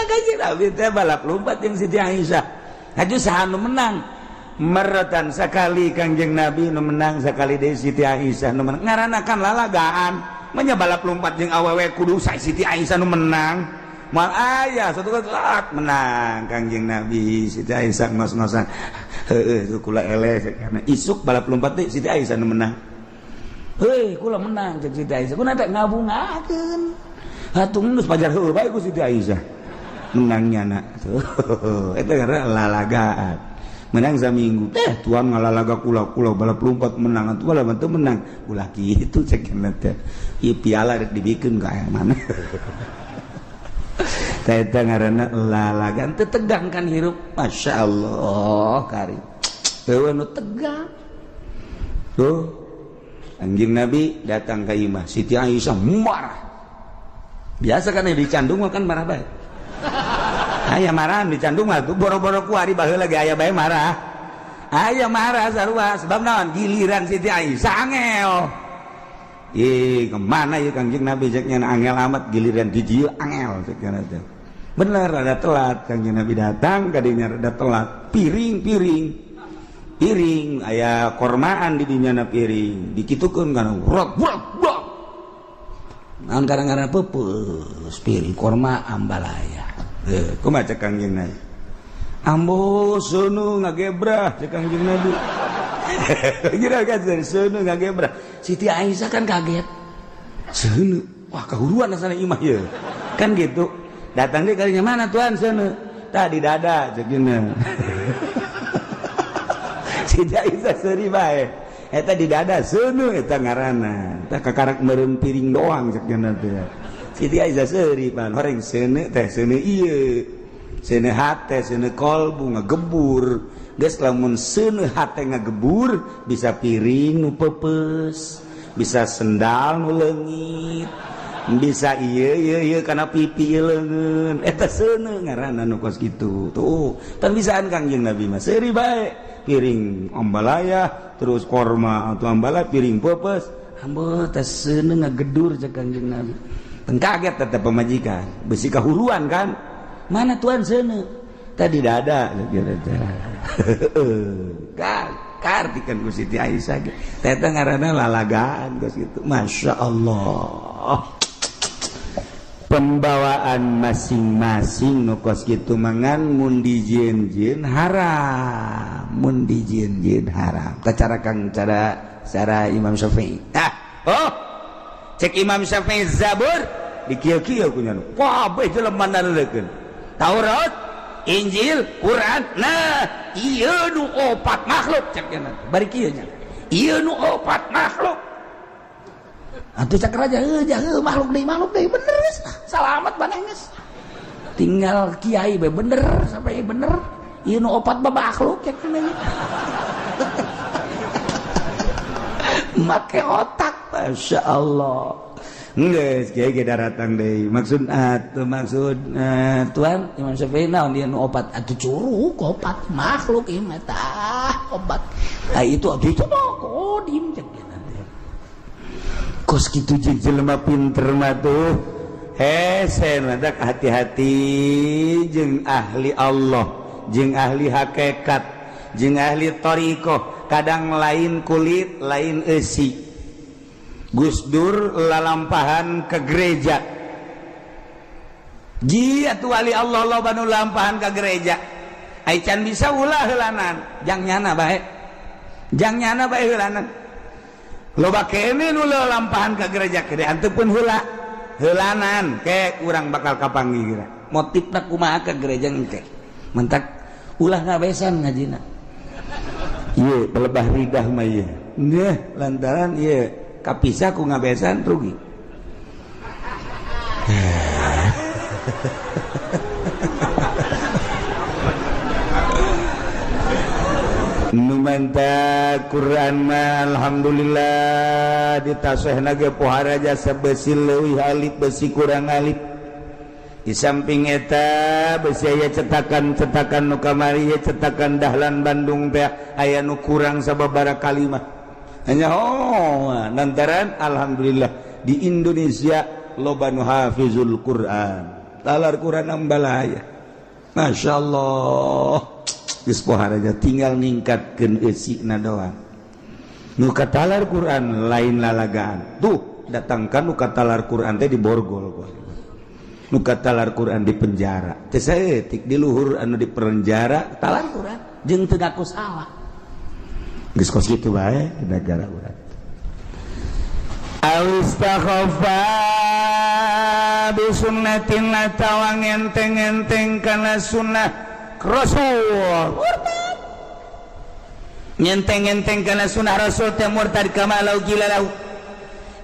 Kanjeng Nabi teh balap lompat jeung Siti Aisyah. Haju saha nu menang? Marratan sakali Kangjeng Nabi nu menang sakali deui Siti Aisyah nu menang. Ngaranna kan lalagaan. Manya balap lompat jeung awewe kudu Siti Aisyah nu menang. Moal aya satu saat menang Kangjeng Nabi Siti Aisyah ngos-ngosan. Heueuh kula eleh karena isuk balap lompat teh Siti Aisyah nu menang. Heuh kula menang cek Siti Aisyah. Kuna teh ngabungakeun. Atuh geus pajar heueuh bae ku Siti Aisyah. Menangnya nak. Eta karena lalagaan. Menang saminggu teh tuan ngalalaga kula-kula balap lompat menang atuh balap teu menang. Ulah kitu cek teh. Ieu piala rek dibikeun ka aya mana. Teh eta ngaranna lalagaan teu tegang kan hirup. Masya Allah karim. Eueuh nu tegang. Tuh Anjing Nabi datang ke imah Siti Aisyah marah. Biasa kan dicandung mah kan marah bae. Aya marah dicandung mah tuh boro-boro kuari, baheula lagi aya bae marah. Aya marah sarua, sebab naon? Giliran Siti Aisyah angel. Ih, kemana ya Kangjeng Nabi, ceknya, angel amat giliran di dieu angel, ceknya teh. Bener ada telat Kangjeng Nabi datang kadinya, rada telat. Piring-piring piring aya kormaan di dinya na, piring dikitukeun kana rok rok rok. Naon kadang-kadang peupeus piring korma ambalaya. Eh, kumaha cek Kangjeng Nabi? Ambo seuneu ngagebrah, cek Kangjeng Nabi. Kira kan seuneu ngagebrah. Siti Aisyah kan kaget. Seuneu. Wah, kahuruan asana imah ye. Kan gitu. Datang dia kalinya, mana tuan seuneu? Tadi dada, cek. Siti Aisyah seuri bae. Eta di dada seuneu eta ngaranna. Eta kakarak meureun piring doang, cek teh. Siti Aisyah seuri pan horeng seuneu teh, seuneu ieu. Seuneu hate, seuneu kolbu ngagebur. Geus lamun seuneu hate ngagebur bisa piring nu peupeus, bisa sendal nu leungit, bisa iya iya iya karena pipi leungeun, eta seuneu ngaranna nu kos kitu tuh. Tan bisaan Kangjeng Nabi mah seuri bae, piring ambalaya terus korma atau ambalaya piring peupeus, ambo teh seuneu ngagedur, cek Kangjeng Nabi. Teng kaget tetep pemajikan besi kahuruan kan, mana tuan seuneu? Tadi dada kan karti kan ku Siti Aisyah ge. Teh ngaranna lalagaan kos kitu. Masya Allah, pembawaan masing-masing nu kos kitu mangan mun dijieun-jieun haram, mun dijieun-jieun haram. Tah, cara kang cara cara Imam Syafi'i. Ah, oh, cek Imam Syafi'i Zabur dikieu-kieu ku nya, kabeh jelema naleukeun Taurat, Injil, Quran. Nah, ieu nu opat makhluk, cek nya. Bari kieu nya, ieu nu opat makhluk. Atuh cak raja, heuh heuh, makhluk deui, makhluk deui, bener geus. Salamat maneh geus. Tinggal kiai bae bener sampai bener. Ieu nu opat mah makhluk, cek nya. Make otak, Masya Allah. Geus kiai ge daratang deui. Maksud atuh maksud tuan Imam Syafi'i naon dia nu opat? Atuh curug opat makhluk ieu mah tah opat. Ah, itu atuh itu mah kodim, cek nya. Kos kitu jeung jelema pinter mah tuh hese, mantak hati-hati jeung ahli Allah, jeung ahli hakikat, jeung ahli thoriqoh. Kadang lain kulit lain eusi. Gus Dur lalampahan ke gereja. Ji atuh wali Allah loba nu lampahan ke gereja. Ai can bisa ulah heulanan, jang nyana bae, jang nyana bae heulanan. Loba kene nu lampahan ke gereja gede antep pun heula heulanan ke urang bakal kapanggih kira motifna kumaha ke gereja engke. Mentak ulah ngabesan ngajina ieu pelebah ridah mah ieu. Nggih, lantaran ieu kapisah ku ngabesan rugi. Numanta Quran mah alhamdulillah ditasehna ge pohara jasa besi leuwih alif besi kurang alif. Di samping eta besi aya cetakan-cetakan nu kamari ye, cetakan Dahlan Bandung teh aya nu kurang sababaraha kalimah hanya. Oh, lantaran alhamdulillah di Indonesia loba nu hafizul Quran, talar Quran ambalaya, Masya Allah. Geus pohara tinggal ningkatkeun eusina doang. Nu katalar Quran lain lalagaan tuh, datangkan nu katalar Quran teh di borgol, nu katalar Quran di penjara teh saeutik di luhur anu di penjara talar Quran jeung teu ngaku salah. Geus kos kitu bae negara urang. Aw istakhaffa bi sunnatin atawa ngenteng-enteng kana sunnah Rasul, murtad. Nyenteng-enteng kana sunnah Rasul teh murtad. Kama lau qila lahu,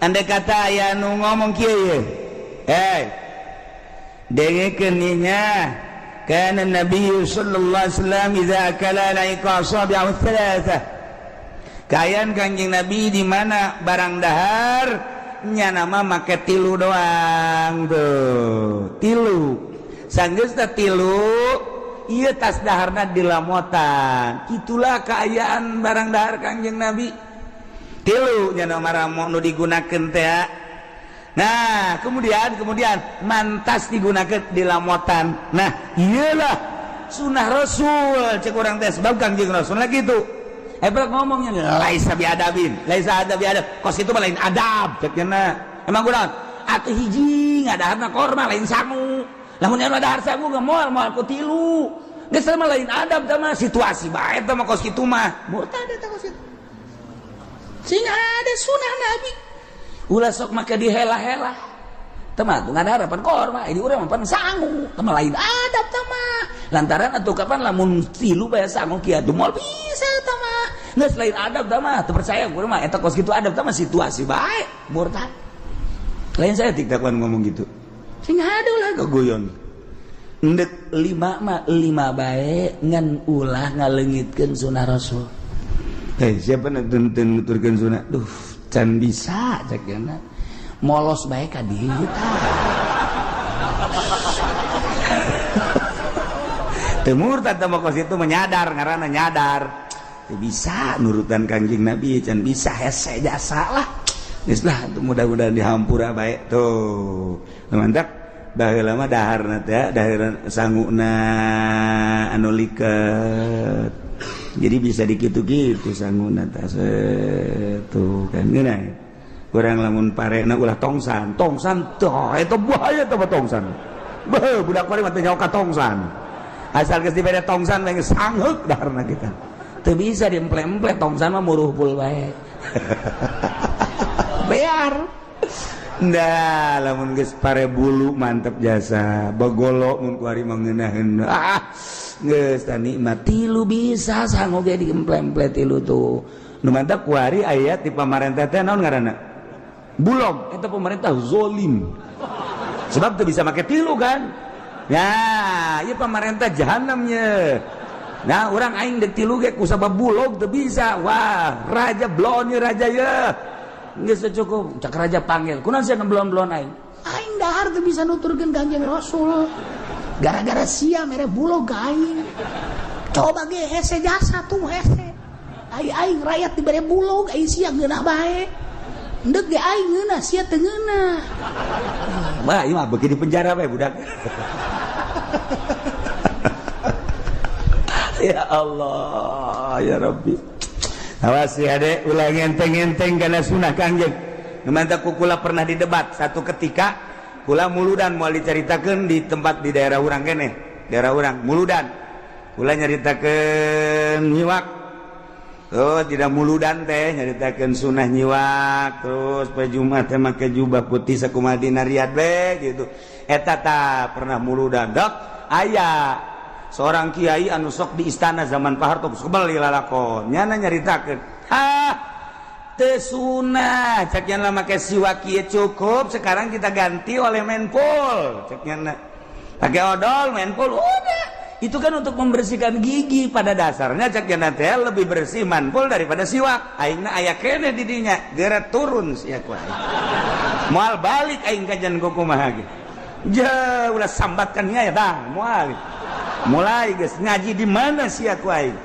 andai kata aya nu ngomong kieu ye, eh, dengekeun nya, kana Nabi sallallahu alaihi wasallam idza akala laika asabi'ahu thalatha, kayan Kanjeng Nabi di mana barang dahar. Nya nama make tilu doang tuh, tilu. Sanggeus teh tilu, ieu tas daharna dilamotan. Itulah keayaan barang dahar Kangjeng Nabi. Tilu nya nama ramo nu digunakeun teh. Nah, kemudian kemudian mantas digunakan di lamotan. Nah, iyalah sunnah Rasul cek urang teh, sebab Kangjeng Rasul lagi itu. Hebat ngomongnya, laisa biadabin, laisa adab biadab. Kos itu mah lain adab cek nya. Emang kurang? Atuh hiji ngadaharna korma, lain sangu. Lamun anu dahar sangu ge moal moal ku tilu. Geus mah lain adab tah mah, situasi bae tah mah kos kitu mah. Murtad eta kos kitu. Sing ada sunnah Nabi. Ulah sok make dihela-hela. Teu mah tuh ngadahar pan korma, ini urang mah pan sangu. Teu mah lain adab tah mah. Lantaran atuh kapan lamun tilu bae sangu kieu atuh moal bisa tah mah. Geus lain adab tah mah, teu percaya urang mah eta kos kitu adab tah mah, situasi bae, murtad. Lain saya tiktakan ngomong gitu. Sing ada ulah gogoyon. Ndek lima mah lima bae, ngan ulah ngaleungitkeun sunah Rasul. Eh, siapa nu teu nuturkeun sunah? Duh, can bisa cek nya. Molos bae ka dieu tah. Teu murtad tah mah kos itu, menyadar ngaranna, nyadar. Teu bisa nurutan Kangjeng Nabi, can bisa, hese jasa lah. Geus lah, mudah-mudahan dihampura bae tuh. Mantap. Baheula mah daharna teh dahar sanguna anu liket. Jadi bisa dikitu-kitu sanguna teh tuh kan geuna. Kurang lamun parena ulah tongsan. Tongsan tuh eta bahaya teh tongsan. Beuh, budak paling mah teu nyaho ka tongsan. Asal geus dibere tongsan mah geus sangheuk daharna kita. Teu bisa diemple-emple tongsan mah, muruhpul bae. Bear. Ndah, lamun geus pare bulu mantep jasa. Bagolo mun kuari mah ngeunaheun. Ah, geus tah nikmat tilu bisa sangu ge diemple-emple tilu tuh. Nu mantap kuari aya di pamarentah teh, naon ngaranna? Bulog. Eta pemerintah zolim. Sebab teu bisa make tilu kan. Ya, ieu pemerintah jahanamnya. Nah, orang aing dek tilu ge kusabab bulog teu bisa. Wah, raja blon ye, raja ye. Geus cukup, cak raja panggil. Kunaon sia ngeblon-blon aing? Aing dahar teu bisa nuturkeun Kanjeng Rasul. Gara-gara sia mere bulog ka aing. Coba ge hese jasa tuh hese. Ai aing rakyat dibere bulog, ai sia ngeunah bae. Endek ge aing ngeunah, sia teu ngeunah. Wah, ieu mah beuki di penjara bae budak. Ya Allah, ya Rabbi. Awas ya adek, ulah ngenteng-ngenteng karena sunah Kangjeng. Mantap kula pernah didebat satu ketika kula muludan, mau diceritakan di tempat di daerah urang kene, daerah urang muludan. Kula nyaritakeun nyiwak. Oh, tidak muludan teh nyaritakeun sunah nyiwak, terus poe Jumat teh make jubah putih sakumaha dina Riyad be gitu. Eta ta pernah muludan. Dok, aya seorang kiai anu sok di istana zaman Pak Harto kebel lalakon nyana nyaritakeun, ha teu sunah cek nya make siwak kieu, cukup sekarang kita ganti oleh menpol cek nya, pakai odol menpol udah. Itu kan untuk membersihkan gigi pada dasarnya cek nya teh, lebih bersih manpol daripada siwak. Aingna aya keneh di dinya, geura turun sia ku aing, moal balik aing kajian kumaha ge. Ja ulah sambatkan nya ya dah, moal mulai geus ngaji di mana sia ku aing.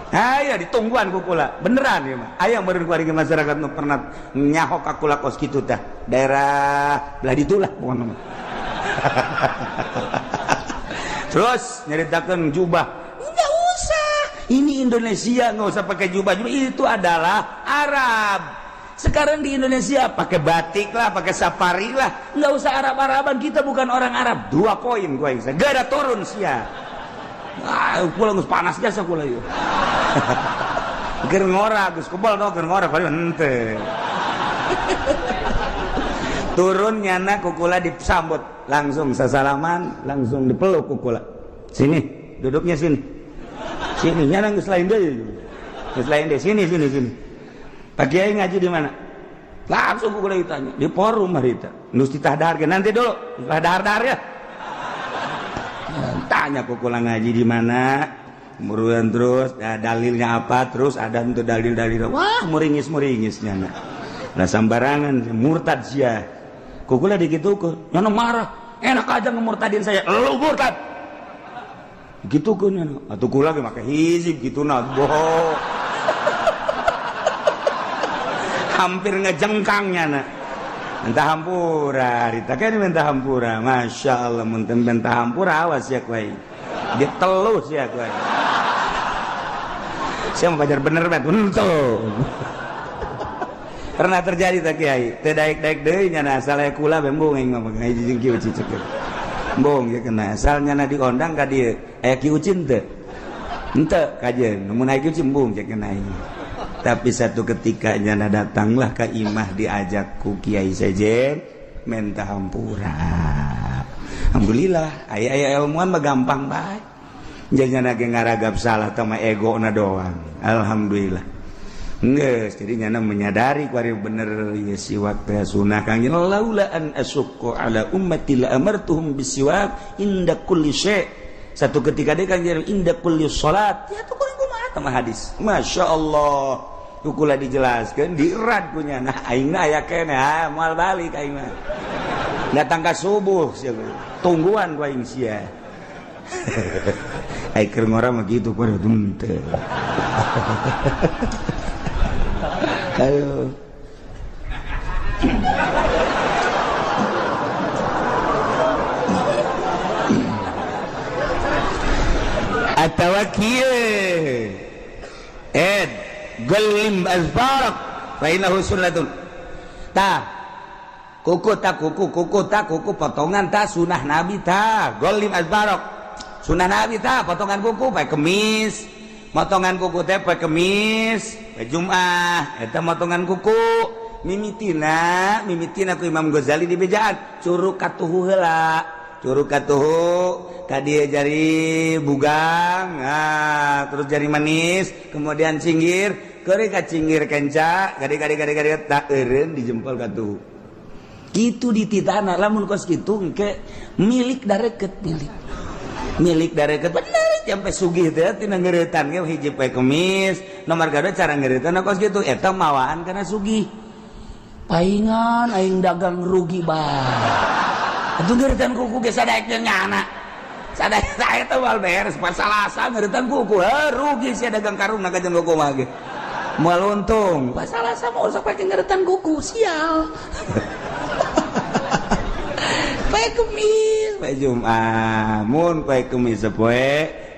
Aya ditungguan ku kula beneran ya mah. Aya meureun ku masyarakat nu pernah nyaho ka kula kos kitu tah, daerah belah ditu lah pokona mah. Terus nyaritakeun jubah, enggak usah, ini Indonesia nggak usah pakai jubah juga, itu adalah Arab. Sekarang di Indonesia pakai batik lah, pakai safari lah, nggak usah Arab-Araban, kita bukan orang Arab. Dua poin gua bisa gak ada turun sia. Ah, kula geus panas jasa kula ieu. Keur ngora geus kebal no, keur ngora paling henteu. Turun nyana ku kula disambut, langsung sasalaman, langsung dipeluk ku kula. Sini, duduknya sini. Sini nyana geus lain deui. Geus lain deui, sini sini sini. Pak Kiai ngaji di mana? Langsung ku kula ditanya, di forum harita. Nus ditah dahar nanti dulu, setelah dahar-dahar ya. Tanya ku kula ngaji di mana, kemudian terus ya, dalilnya apa, terus ada untuk dalil-dalil, wah muringis-muringisnya. Lah sambarangan murtad sia. Kukula dikitukeun. Nyana marah. Enak aja ngemurtadin saya. Lu murtad. Gitukeun nyana. Atuh kula ge make hizib gitu nah. Bohong. Hampir ngejengkang nyana. Minta hampura, harita kan minta hampura. Masya Allah, mun teu minta hampura awas ya kuai. Dia telus ya kuai. Saya mau pajar bener bet, untung. Pernah terjadi tak kiai? Teu daek-daek deui nyana asal aya kula bembung aing mah ngaji jeung Ki Uci cek. Embung ya kena asal nyana diondang ka dieu. Aya Ki Ucin teu? Henteu kajeun, mun aya Ki Uci embung cek kena aing. Tapi satu ketika nyana datanglah ke imah diajak ku Kiai Sejen minta hampura. Alhamdulillah, aya-aya ilmuwan mah gampang bae. Jadi nyana ge ngaragap salah tama ego na doang. Alhamdulillah. Geus, jadi nyana menyadari kuari bener ya siwak teh sunah Kangjeng laula an asyqa ala ummati la amartuhum bisiwak inda kulli syai. Satu ketika dia Kangjeng inda kulli salat. Ya tuh kurang kumaha tah hadis. Masya Allah. Kukula dijelaskan dierat punya nah aing na aya keneh ah moal balik aing mah. Datang ka subuh sia tungguan ku aing sia. Aing keur ngora mah kitu kuari teu. Ayo. Atawa kieu ed gelim azbarak fa innahu sunnatun. Tah kuku tak kuku kuku tak kuku potongan ta sunah nabi ta golim azbarak sunah nabi ta potongan kuku pae kemis motongan kuku teh poe kemis poe Jumat eta motongan kuku mimitina mimitina ku Imam Ghazali di bejaan curug katuhu heula curug katuhu ka dieu jari bugang nah, terus jari manis kemudian cinggir keuri ka cinggir kenca gade gade gade gade tak eureun di jempol katuhu kitu dititana lamun kos kitu engke milik dareket milik milik dareket bener sampai sugih teh tina ngeuretan ge hiji poe kemis nomor kadua cara ngeuretan kos kitu eta mawaan kana sugih paingan aing dagang rugi bae atuh ngeuretan kuku ge sadaek nyana sadaek eta moal beres pas Salasa ngeuretan kuku heuh rugi sia dagang karung na kajeun kuku mah ge moal untung pas Salasa mah usah pake ngeuretan kuku sial. Poe kemis poe Jumat mun poe kemis poe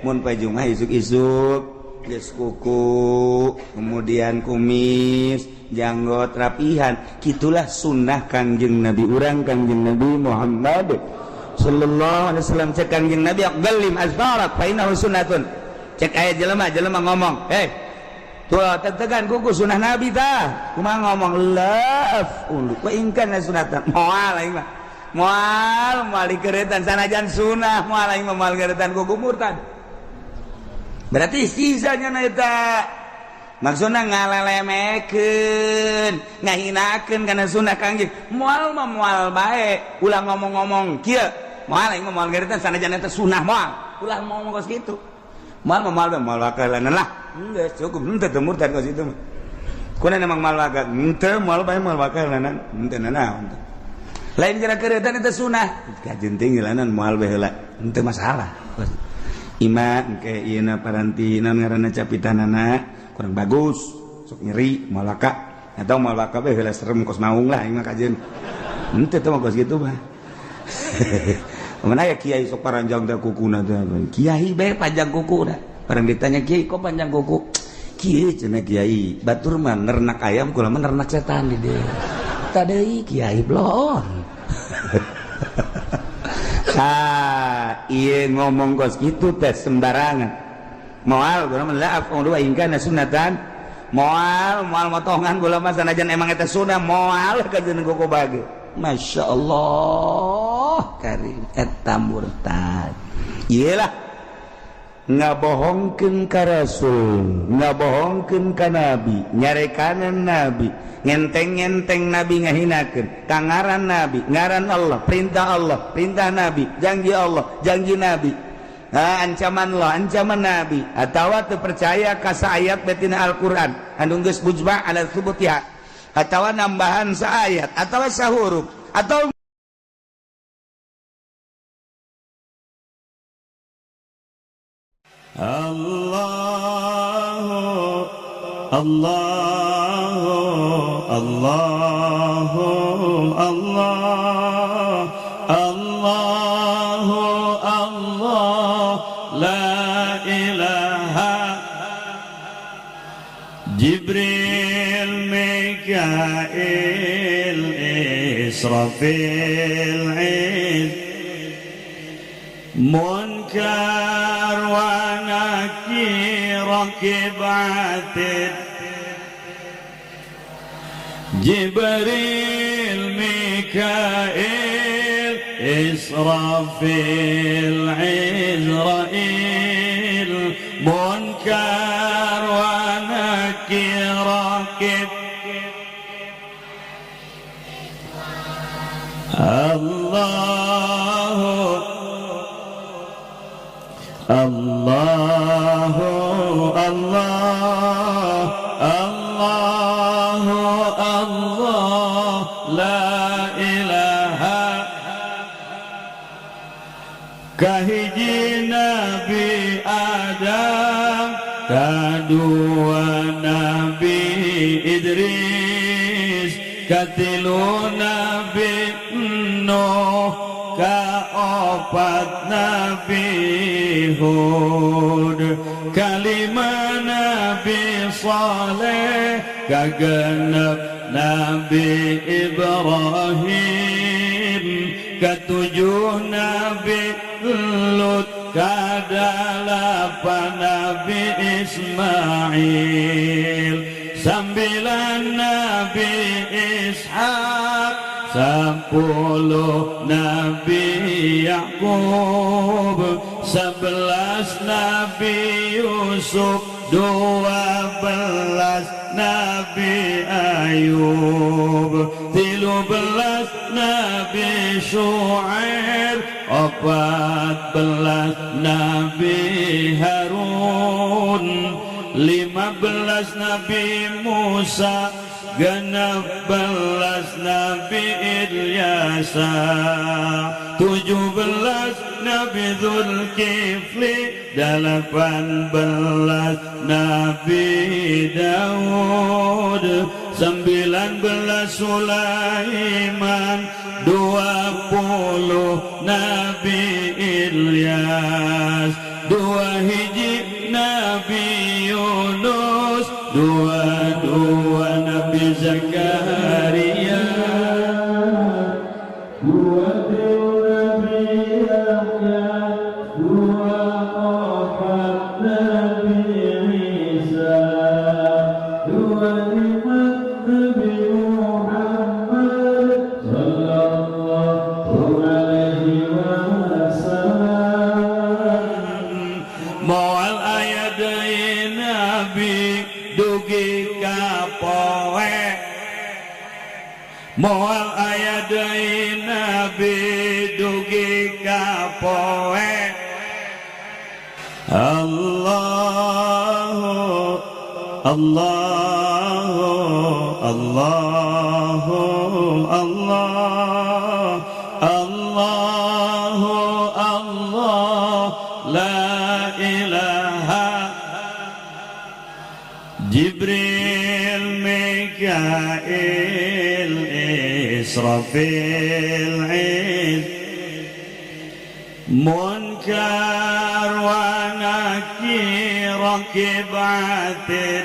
mun poe Jumat isuk-isuk geus kuku kemudian kumis janggot rapihan kitulah sunnah Kangjeng Nabi urang Kangjeng Nabi Muhammad sallallahu alaihi wasallam. Cek Kangjeng Nabi aqallim azbarak fa innahu sunnatun. Cek aya jelema jelema ngomong hei tuh tetegan kuku sunnah Nabi tah kumaha ngomong la af'ulu wa in kana sunnatan moal aing mah moal moal dikeretan sanajan sunnah moal aing mah moal keretan kuku murtad. Berarti sisanya na eta maksudna ngalelemekeun ngahinakeun kana sunnah Kangjeng moal mah moal bae ulah ngomong-ngomong kieu moal aing mah moal ngeuretan sanajan eta sunah moal ulah ngomong kos kitu moal mah moal bae moal wakalanan lah geus cukup henteu teu murtad kos kitu mah kuna emang moal wakal henteu moal bae moal wakalanan henteu nanaon lain kira keuretan eta sunah kajeun teh ngeunanan moal bae heula henteu masalah. Ima engke ieuna paranti naon ngaranna capitanana kurang bagus sok nyeri moal waka atau moal waka bae heula serem kos maung lah aing mah kajeun henteu teh mah kos kitu mah. Mana ya kiai sok paranjang teh kukuna teh kiai bae panjang kukuna barang ditanya kiai kok panjang kuku kieu cenah kiai batur mah nernak ayam kula mah nernak setan di dieu tadi kiai bloon. Ah, iya ngomong kos gitu teh sembarangan. Moal gua mah la af'ulu wa in kana sunnatan. Moal moal motongan gula mah sanajan emang eta sunnah moal kajeun kuku bage. Masya Allah karim eta murtad. Iyalah ngabohongkeun ka rasul, ngabohongkeun ka nabi, nyarekanan nabi, ngenteng-ngenteng nabi ngahinakeun ka ngaran nabi, ngaran Allah, perintah Allah, perintah nabi, janji Allah, janji nabi, ha, ancaman Allah, ancaman nabi, atawa teu percaya ka saayat betina Al-Qur'an anu geus mujma' ala tsubutiha. Atawa nambahan saayat atawa sahuruf atau Allah Allah Allah Allah Allah Allah la ilaha Jibril Mikail Israfil Munkar wa nakir rakib atid Jibril Mikail Israfil Izrail Munkar wa nakir rakib Allah Allah Allah Allah Allah la ilaha kahiji Nabi Adam kadua Nabi Idris katilu Nabi Nuh kaopat Nabi Hud kalima Nabi Saleh kagenep Nabi Ibrahim ketujuh Nabi Lut kadalapan Nabi Ismail sambilan Nabi Ishak 10 Nabi Yakub 11 Nabi Yusuf 12 Nabi Ayub 13 Nabi Shu'aib 14 Nabi Harun 15 Nabi Musa 16 Nabi Ilyasa 17 Nabi Zulkifli 18 Nabi Daud 19 Sulaiman 20 Nabi Ilyas 2 hiji Nabi Yunus 22 Nabi Zakaria 23 Nabi Yahya 24 Nabi Isa 25 Nabi Muhammad sallallahu alaihi wasallam. Moal aya deui Nabi dugi ka poe moal aya deui Nabi dugi ka poe Allah Allah Allah Allah Allah Allah la ilaha Jibril Mikail Israfil Munkar wa nakir rakib atid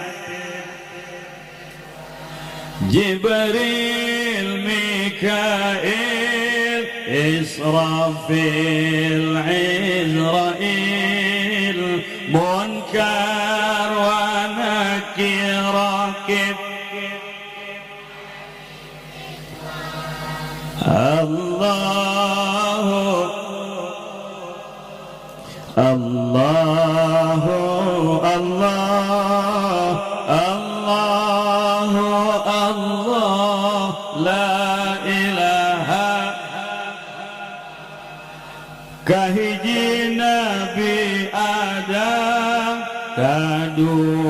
Jibril Mikail Israfil Izrail Munkar wa nakir rakib Allah Allah Allah Allah Allah la ilaha kahiji Nabi Adam kadua